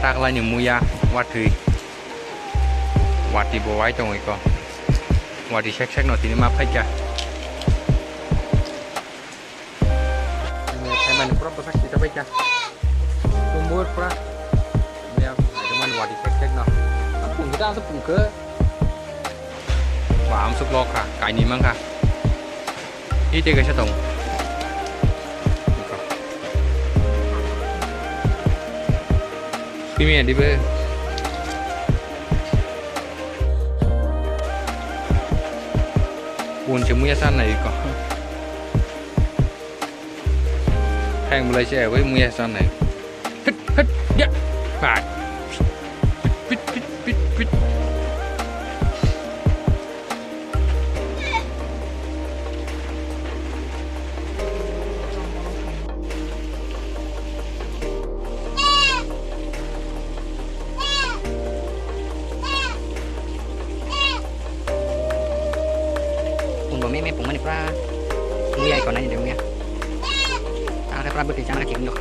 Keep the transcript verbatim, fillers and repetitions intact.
Taklaini muya watwi. Watwi bo wai tongwi ko. Watwi sek sek no tini ma phaikha. Muya phaimani pura bwsak sita phaikha. Kumbur pura. Muya phaimani watwi sek sek no. Pungkha ta pungkha. Ba amsuk lokha kaini mangkha. Ite kaisa tong. Simi adibe. Pun se muya san nai ko. Hang mulai se bai muya san nai. Hit hit ya. Hai. Pit pit pit pit. Pungbo meme pungmani pura muya iko nani de muya. Tang khe pura bwtwi chana khe kikno.